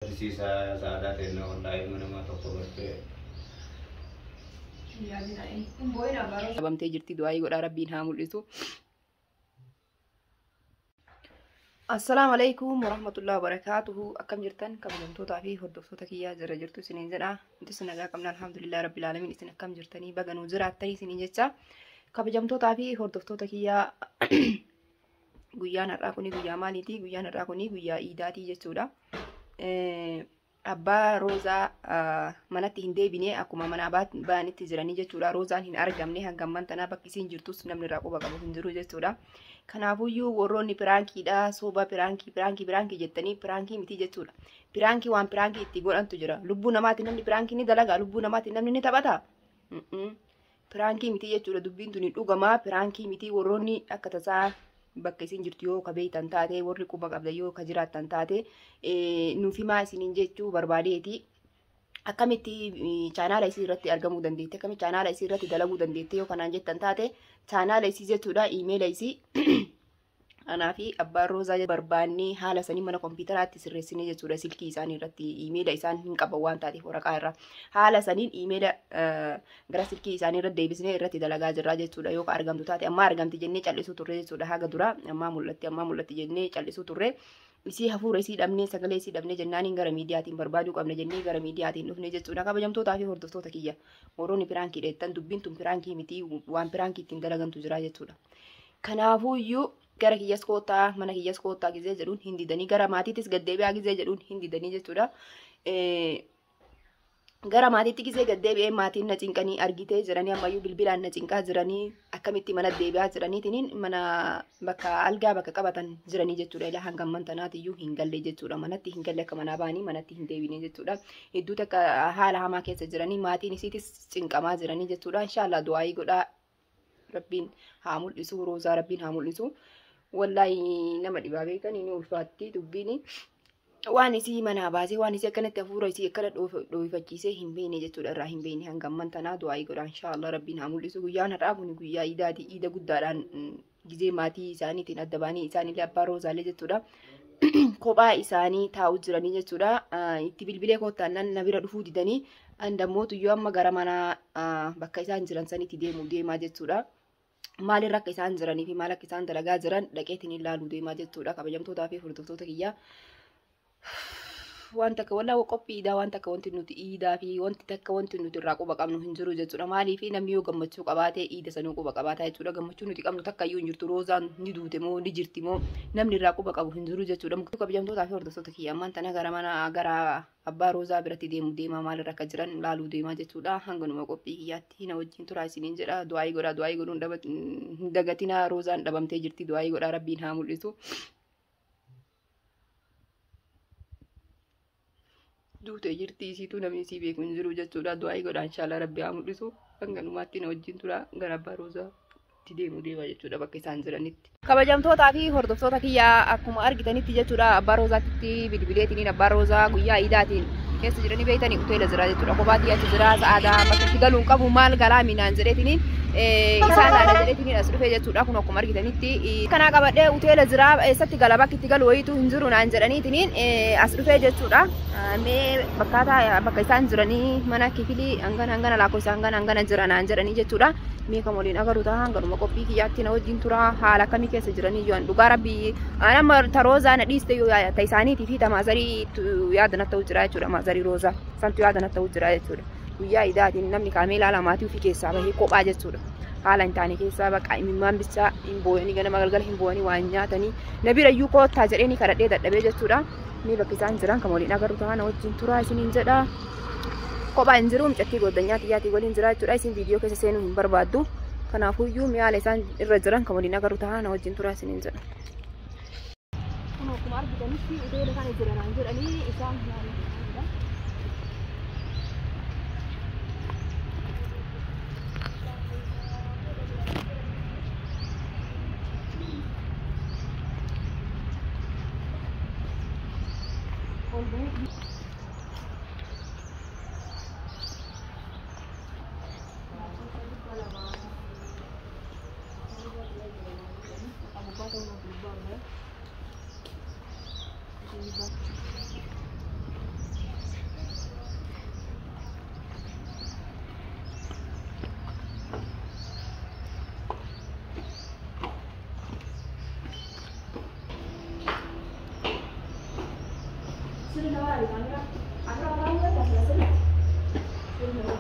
gaddisiisaa saadaa ta'e wallaahi ilma namaa tokko bartee. Dhabamtee jirti du'aayii godhaa rabbiin haa mul'isu. Assalaamu alaikum warahmatullahi wabarakaatuhu. Akkam jirtan kabajamtootaa fi hordoftoota kiyyaa jira jirtu isiniin jedha. Nuti nagaa qabna alhamdulillah rabbil alamin. Isin akkam jirtanii baga nuu jiraattanii isiniin jecha. Kabajamtootaa fi hordoftoota kiyyaa guyyaan har'aa kuni guyyaa maaliiti? Guyyaan har'aa kuni guyyaa iidaatii jechuudha. Abbaa Roozaa manatti hin deebine akkuma manaa ba'anitti jiranii jechuudha. Roozaan hin argamne hanga ammaan tanaa bakki isiin jirtus namni irraa quba qabu hin jiru jechuudha. Kanaafuyyuu warroonni piraankiidha soba piraankii piraankii piraankii jettanii piraankii miti jechuudha. Piraankii waan piraankii itti godhantu jira. Lubbuu namaatti namni piraankii ni dalaga. Lubbuu namaatti namni ni taphata. Piraankii miti jechuudha. Dubbiin tuni dhugamaa piraankii miti warroonni akka tasaa bakka isin jirtu yoo ka beektan taate warri quba qabda yoo ka jiraattan taate nuuf himaa isiniin jechuu barbaadeeti. Akkamitti chaanaala isii irratti argamuu dandeette akkamitti chaanaala isii irratti dalaguu dandeette yoo kanaan jettan taate chaanaala isii jechuudha iimeela isii anaa fi abbaan Roozaa barbaannee haala sanii mana kompiitaraatti sirreessinee jechuudha silkii isaanii irratti iimeela isaan hin qaban waan taateef waraqaa irra haala saniin iimeela gara silkii isaanii irra deebisnee irratti dalagaa jirra jechuudha yoo ka argamtu taate ammaa argamti jennee callisuu turre jechuudha haga dura ammaa mul'atti jennee callisuu turre isii hafuura isii dhabnee sagalee isii dhabnee jennaaniin gara miidiyaatiin barbaaduu qabna jennee gara miidiyaatiin dhufne jechuudha kabajamtootaa fi hordoftoota kiyya warroonni piraankii dheettan dubbiin tun piraankii miti waan piraankii ittiin dalagantu jira jechuudha. Kanaafuyyuu gara kiyyas koottaa mana kiyyas koottaa gizee jedhuun hin didanii gara maatiittis gaddeebi'aa gizee jedhuun hin didanii jechuudha. Gara maatiitti gizee gaddeebi'ee maatiin na cinqanii argitee jiranii ammayyuu bilbilaan na cinqaa jiranii akkamitti mana deebi'aa jiraniitiin mana bakka algaa bakka qabatan jiranii jechuudha. Ilaa hanga ammaan tanaatiyyuu hin galle jechuudha. Manatti hin galle akka manaa ba'anii manatti hin deebine jechuudha. Hedduu takka haala hamaa keessa jiranii maatiin isiitis cinqamaa jiranii jechuudha. Inshaallah du'aayii godhaa rabbiin haa mul'isu Roozaa rabbiin haa mul'isu. Wallaahi nama dhibaa beekan inni ulfaatti dubbiin waan isii manaa baasee waan isii akkanatti hafuura isii akkana dhoofachiisee hin beekne jechuudha irraa hin beekne hanga ammaan tanaa du'aayii godha inshaallah rabbiin haa mul'isu. Guyyaan har'aa kun guyyaa iidaati iida guddaadhaan gizee maatii isaaniitiin adda baanii isaaniillee abbaa Roozaalee jechuudha. Kophaa isaanii taa'u jiranii jechuudha. Itti bilbilee koottaan na bira dhufuu didanii andammoo amma gara mana bakka isaan jiran sanitti deemuu deemaa jechuudha. Maalirra akka isaan jiranii fi maal akka isaan dalagaa jiran dhaqeetiin ilaaluu deemaa jechuudha. Kabajamtootaa fi hordoftoota kiyyaa. Waan takka wallaa qophii iidaa waan takka wanti nuti iidaa fi wanti takka wanti nuti irraa quba qabnu hin jiru jechuudha. Maaliif namni yoo gammachuu qabaate iida sanuu quba qabaata jechuudha. Gammachuu nuti qabnu takka iyyuu hin jirtu. Roozaan ni duute moo ni jirti moo namni irraa quba qabu hin jiru jechuudha. Kabajamtootaa fi hordoftoota kiyyaa ammaan tana gara mana gara abbaa Roozaa biratti deemu deemaa maalirra akka jiran ilaaluu deemaa jechuudha. Hanganuma qophii kiyyaatti na wajjin turaa isiniin jedha. Du'aayii godhaa du'aayii godhuun hin dagatinaa. Roozaan dhabamtee jirti. Du'aayii godhaa rabbiin haa mul'isu. Duutee jirti isiituu namni isii beeku hin jiru jechuudha. Du'aayii godhaa inshaallah rabbi haa mul'isu. Hanganumaatti na wajjin turaa gara abbaa Roozaatti deemu deema jechuudha bakka isaan jiranitti. Kabajamtootaa fi hordoftoota kiyyaa akkuma argitanitti jechuudha abbaa Roozaatti bilbileetiin abbaa Roozaa guyyaa iidaatiin keessa jiranii beektanii hoteela jira jechuudha. Kophaatti achi jira sa'aadaa bakka itti galuun qabu maal galaa minaan jedheetiniin isaan laala jedheetiniin as dhufee jechuudha. Kun akkuma argitanitti kanaa qabadhee hoteela jira eessatti gala bakki itti galu wayiitu hin jiru naan jedhaniitiniin as dhufee jechuudha. Mee bakkaataa bakka isaan jiranii mana kifilii hangana hangana lakkoofsa hangana hangana jira naan jedhanii jechuudha. Mee kan waliin agarru ta'a hanganuma qophii kiyyaatti na wajjin tura haala akkamii keessa jiranii yoo dhugaa rabbii amma ta Roozaa na dhiiste yoo ta isaaniitii fi ta maazarii yaada na ta'u jira jechuudha. Maazarii Roozaa santu yaada na ta'u jira jechuudha. Guyyaa iidaatiin namni kaamee ilaala maatii ofii keessaa bahee kophaa jechuudha. Haala hin taane keessaa bakka imimmaan bichaa hin boo'anii ganama galgala hin boo'anii waan nyaatanii na bira iyyuu koottaa jedheenii kadhadhee dadhabee jechuudha. Mee bakka isaan jiran kan waliin agarru ta'a na wajjin turaa isiniin jedha. Kophaa hin jiru mucattii goddanyaa xiyyaatii waliin jira jechuudha. Isin viidiyoo keessa seenuu hin barbaaddu. Kanaafuyyuu mi'aala isaan irra jiran kan waliin agarru ta'a na wajjin turaa isiniin jedha. Kun akkuma argitanitti hoteela kana jiranaan jedhanii isaan Sirri nama waraabee kaameraa. Asirraa waraabuu danda'a sila sirriitti. Sirri nama.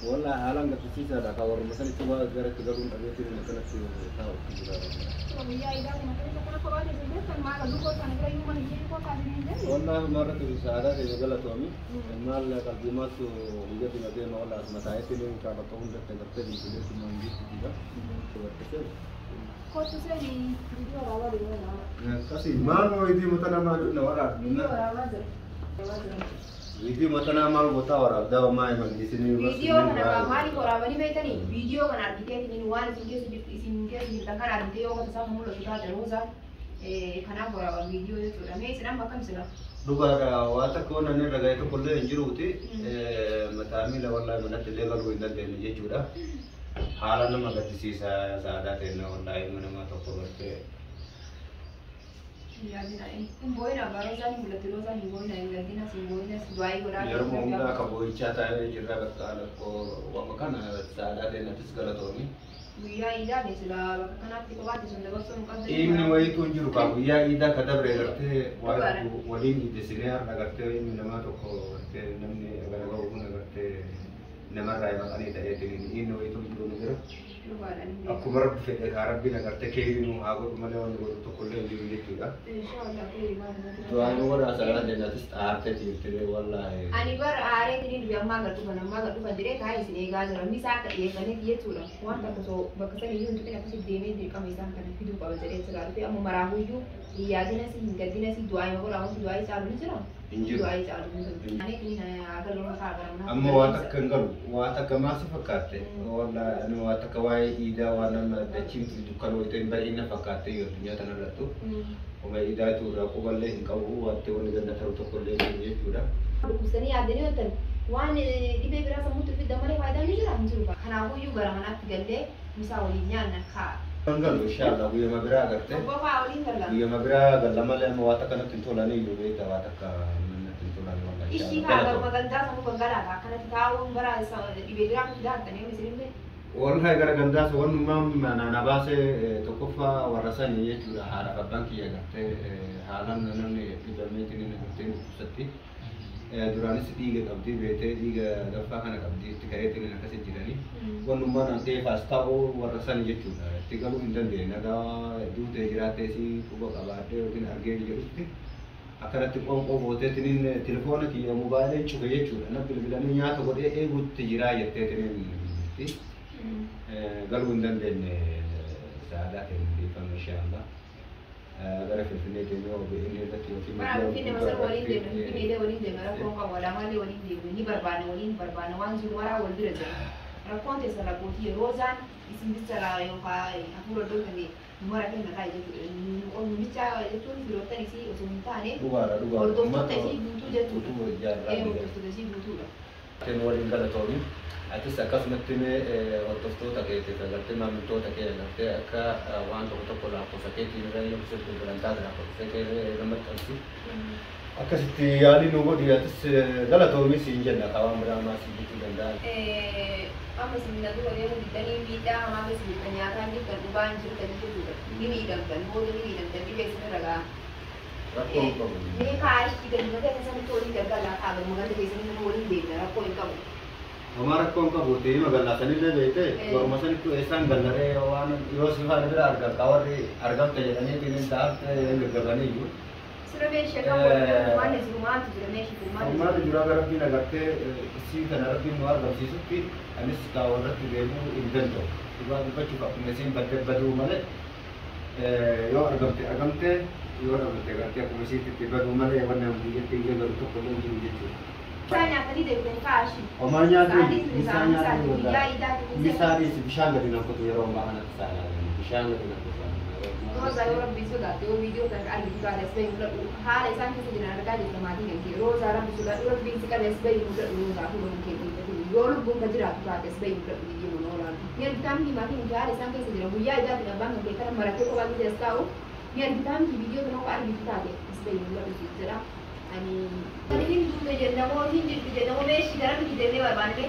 Wallah haalaan gaddisiisaadha ka warruma sanitti waa gara itti galuun dhabeetiin akkanatti taa'utti jira. Wallah marratti sa'aadaa ta'e galatoomi. Maal qalbii maaltu guyyaa deema deema wallah asuma taa'etti ni kaa bakka hundatti agartee bilbileetti maan jirtu jira. Kottu seenii viidiyoo waraabaa deemaa jira. Akkasii maal wayitii mata namaa na waraabna. Viidiyoo waraabaa jira. Viidiyoo mata namaa maal gootaa waraabdaa homaa himan isinii. Viidiyoo kana maaliif waraabanii beektanii? Viidiyoo kana argiteetiin waan isin keessa jirtu isin keessa jirtan kana argitee yoo gosa isaa mul'atu taate Roozaan kanaaf waraaban viidiyoo jechuudha. Mee isin amma akkam sila? Dhugaadha waan takka wannan irra ga'e tokko illee hin jiruuti. Mataa miila wallaahi manatti illee galuu hin dandeenye jechuudha. Haala nama gaddisiisa sa'aadaa ta'e wallaahi ilma namaa tokko gartee. Hin boo'ina abbaa Roozaan hin mul'atti Roozaan hin boo'ina hin gaddinas hin boo'inas du'aayii godhaa. Yeroo hundaa akka boo'ichaa taa'ee jirra bakka lakkoo waan kana sa'aadaa ta'e nattis galatoomi. Guyyaa iidaa ne sila bakka kanaatti kophaatti sun dabarsuu hin qabdan. Inni wayitu hin jiru kaa guyyaa iidaa ka dabre gartee waliin iiddisinee har'a gartee ilmi namaa tokko gartee namni gara ga'u kun gartee namarraa maqanii ta'eetiin inni wayitu hin jiru ni jira. Akkuma rabbi fedhe kaa rabbiin agartee keeyrinuu haa godhu malee wanni godhu tokkollee hin jiru jechuudha. Du'aan warra asirraa jennaatis xaartee jirti wallaahi. Ani bar aareetiin dhufe ammaa gad dhufan ammaa gad dhufan jedhee taa'ee isin eegaa jira. Inni isaa akka dhiyeeffaniif jechuudha. Waan takka osoo bakka sana iyyuu hin tuqin akkasitti deemee dirqama isaan kana fiduu qaba jedhee jira. Dhufe amma maraafuyyuu hin yaadinas hin gaddinas du'aa hima godhaa wanti du'aa caalu ni jira. Hin jiru. Du'aa caalu ni jiru. Ani akka loon isaa garamna. Amma waan takka hin galu waan takka maal si fakkaatte wallaahi ani waan takka waa'ee iidaa waan nama dachiin dukkana wayita hin baay'ina fakkaatte yoo addunyaa tanarrattu. Oma iidaatu irraa quballee hin qabu wanti wanni ganda ta'u tokkollee hin jiru jechuudha. Dhukkubsanii yaaddanii yoo ta'an waan dhibee biraa sammuutti fiddan malee faayidaan ni jira hin jiru. Kanaafuyyuu gara manaatti gallee misaa waliin nyaanna kaa. Kan galu inshallah guyyama biraa agartee. Obbo faa waliin galla. Guyyama biraa galla malee amma waan takka natti hin tolanii iyyuu beektaa waan takka natti hin tolanii wallahi. Ishii kaa garuma gandaa sammuu gangalaa akkanatti taa'uun bara dhibee biraa fidaa arganii isinillee. Wallahi gara gandaas wanumaan na baasee tokkoffaa warra sanii jechuudha haadha abbaan kiyya gartee haalaan namni dhibameetiin inni gartee dhukkubsatti. Duraanis dhiiga qabdii beetee dhiiga gaffaa kana qabdii itti ka'eetiin akkasi jiranii. Wanumaan an dheefaas ta'uu warra sanii jechuudha. Itti galuu hin dandeenye nagaa duutee jiraattee si quba qabaadhee yookiin argee jedhutti akkanatti qoonqoo gooteetiin telefoona kiyya mobaayilii cufe jechuudha. Na bilbilanii nyaata godhee eeguutti jiraa jetteetiin galuu hin dandeenye sa'aadaa ta'e dhiifama inshaallah. Gara Finfinnee deemee OBN irratti yookiin Bara Finfinnee masal waliin deemna Finfinnee waliin deemna rakkoon qabu alaamallee waliin deemna ni barbaanna waliin barbaanna waan jiru maraa wal bira jira. Rakkoon teessa rakkootii Roozaan isin bicha yookaan hafuura dhoofame mara kenna taa'e jechuudha. Bicha jechuun firoottan isii osoo hin taane Dhugaadha dhugaadha. hordoftoota isii guutuu jechuudha. Guutuu jaarraa. Hordoftoota isii guutuudha. Teen waliin galatoomi. Atis akkasumatti mee hordoftoota keetiif agartee maamiltoota kee agartee akka waan tokko tokko lakkoofsa keetiin irra yoo sirrii bilbilan lakkoofsa kee irra maxxansi. Akkasitti yaalii nu godhi atis galatoomi siin jenna qabaan biraa maal siin jechuu danda'a. Amma isin na dura deemuu diddanii miidhaa hamaa keessa jirtan nyaataan jirtan dhugaan jirtan jechuudha. Ni miidhamtan booda ni miidhamtan dhibee isin irra ga'a. Rakkoo hin qabu. Mee kaarichi gadi mataa keessanitti waliin gargaara kaa galma ganda keessanii nama waliin deemna rakkoo hin qabu. Homaa rakkoo hin qabu ta'ee magaalaa sanillee beekte waruma sanittu eessaan gallaree waan yoo si faana bira argan kaa warri argamte jedhanii ittiin ta'atte gaggabanii iyyuu. Sira meeshee kan waliin maal jiru maaltu jira meeshii kun maaltu Ammaa jira rabbiin agartee isii kana rabbiin nu argamsiisutti anis kaa warratti deemuu hin danda'u. Dhugaa dubbachuuf akkuma isiin badde baduu malee yoo argamte argamte Yoo dhabamte gartee akkuma isiitti baduu malee wanni amma biyyatti illee galu tokko illee hin jiru jechuudha. Isaa nyaatanii deebi'anii kaa'ashi. Homaa nyaatu Sa'aatiin tuni misaa sa'aatii nyaatu sa'aatii guyyaa wallaahi. idaati. Misaanis bishaan gadi nan kutu yeroo ammaa kanatti isaa nyaatan bishaan gadi nan kutu. Roozaa yoo rabbi sodaate yoo viidiyoo kana argitu taate as bahii mul'adhu. Haala isaan keessa jiran argaa jirta maatii kan kee. Roozaa rabbi sodaadhu rabbiin si qabe as bahii mul'adhu roozaa fuula kan kee mul'atu. Yoo lubbuun ka jiraatu taate as bahii mul'adhu biyyi mana olaanu. Ni argitaa miti maatiin kan kee haala isaan keessa jiran guyyaa idaatiin abbaan kan kee kana maratee kophaa keessa as taa'u. Ni argitaa miti viidiyoo kana qofa argitu taate as bahii mul'adhu siif jedha. Ani hin duute jennamoo hin jirtu jennamoo meeshii gara miti deemnee barbaanne.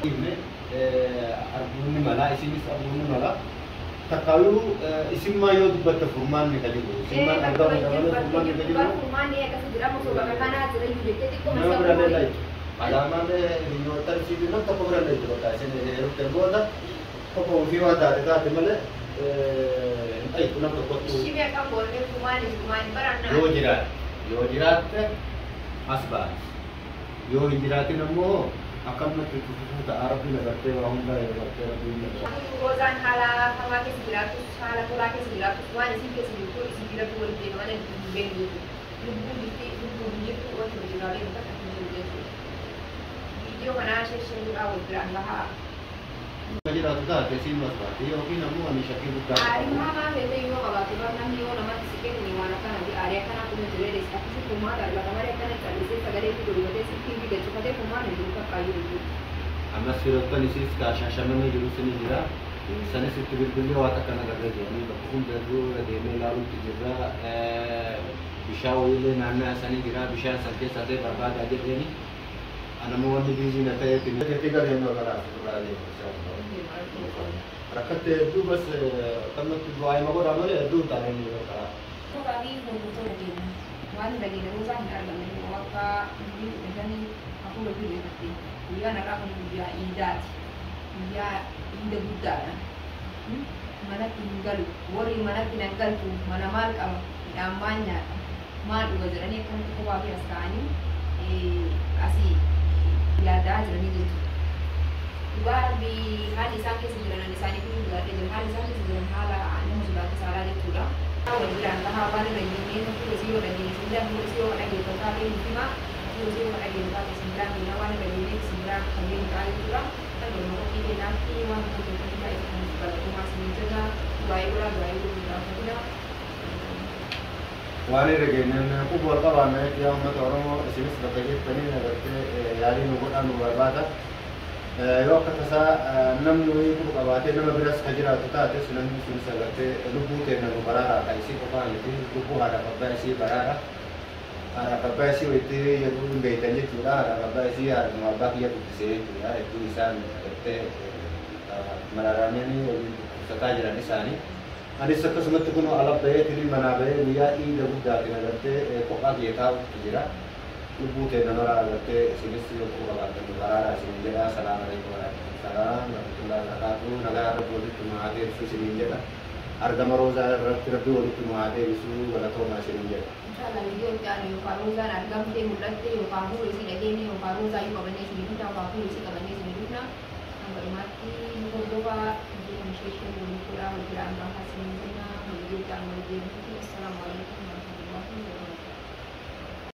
Arguun ni mala isinis arguun ni mala. Takkaayyuu isimmaa yoo dubbatte furmaanni ka jiru. Isimmaan argamu malee furmaanni ka jiru. Nama birallee laayitu. Alaamaan hiriyoota isiitiin nam tokko birallee jiru bakka isin heerumteen booda tokko ofii waan taate taate malee hin dhayitu nam tokkottu. Yoo jiraatte yoo jiraatte as baati. Yoo hin jiraatin ammoo akkanumatti itti fufuu ta'a rabbiin agartee waa hundaa agartee rabbiin agartee. Roozaan haala hamaa keessa jiraatus haala tolaa keessa jiraatus waan isin keessa jirtu isin biratti walitti deema malee hin beeknu jechuudha. Lubbuun jirti lubbuun hin jirtu wanti nuti irraa beeknu takka hin jiru jechuudha. Viidiyoo kanaa sheeshee godhaa wal biraan bahaa. Jiraatu taate isiin as baati yookiin ammoo ani shakkii guddaa Aarii qaba. hamaa feete yoo qabaate bar namni yoo namatti siqee kun waan akkana aarii akkanaa kun jireenya akkasii furmaata argata malee akkana callisee sagalee fi godhatee sittiin fi gachifatee furmaata hin jiru takkaayyuu jechuudha. Ammas firoottan isiis ka shaashamanii jiru sini jira. Sanis itti bilbilee waan takka nagarra jiranii bakka hundarruu deemee ilaaluutti jirra. Bishaan wayiillee naannaa isaanii jira. Bishaan san keessaa ta'e barbaadaa jirreeni. Anammoo wanni biizii na ta'eef itti galee nu kalaas irraa deemu. Rakkatte hedduu bas akkanumatti du'aa godhaa malee hedduu hin taane inni bakka. Suuraa fi hordoftoota keenya waan dhageenya roozaa hin argamne akka dubbii fudhatanii hafuura fi beekatte guyyaan har'aa kun guyyaa iidaati. Guyyaa iida guddaadha. Manatti hin galu warri manatti nan galtu mana maal qaba midhaan maal nyaata maal dhuga jedhanii akkanatti kophaa fi as ka'anii asii yaadaa jiranii jechuudha. Dhugaa rabbii haalli isaan keessa jiran isaanii kun sodaadhee jira. Haalli isaan keessa jiran haala nama sodaachisaadha jechuudha. Wal biraan bahaa waan irra hin jirreen fuula isii yoo dhageesse isin fuula isii yoo dhageesse taatee nuuf hima. Fuula isii yoo dhageesse taate isin biraan deemna waan irra hin jirreen isin biraan kan deemu ta'a jechuudha. Kan dhuma qophii keenyaatti waan hojjetanii baay'ee kan galatoomaa isin jenna. Du'aa'ee godhaa du'aa'ee godhuu hin irraanfatina. Waan irra geenyaan quba wal qabaanna yaa uummata Oromoo isinis bakka jirtanii agartee yaalii nu godhaa nu barbaada. Yoo akka tasaa namni wayii quba qabaatee nama biras ka jiraatu taates namni sunis agartee lubbuu teenya nu baraaraa ka isii qofaa miti lubbuu haadhaaf abbaa isii baraara. Haadhaaf abbaa isii wayitti yeroo hin beektan jechuudha. Haadhaaf abbaa isii haadhuma abbaa kiyya guddisee jechuudha. Hedduu isaan agartee mararamanii waliin dhukkubsataa jiran isaanii. Anis akkasumatti kun ala baheetiin manaa bahee guyyaa iida guddaatiin agartee kophaa kiyya taa'utti jira. Lubbuu teenya mara agartee isinis yoo quba qabaattan nu baraaraa isiniin jedha. Salaam alaikum warahmatullahi warahmatullahi wabarakatuh. Nagaa rabbi walitti nu haa deebisu isiniin jedha. Argama roozaa irratti rabbi walitti nu haa deebisu galatoomaa isiniin jedha. Inshallah viidiyoo itti aanu yookaan roozaan argamtee mul'atte yookaan fuula isii dhageenye yookaan roozaa iyyuu qabannee isinii dhufna yookaan fuula isii qabannee isinii dhufna. Hanga dhumaatti nu hordofaa viidiyoo kana sheeshee waliin godhaa wal biraan bahaa isiniin jenna. Viidiyoo itti aanu wal deemnutti. Assalaamu alaikum warahmatullahi wabarakatuh.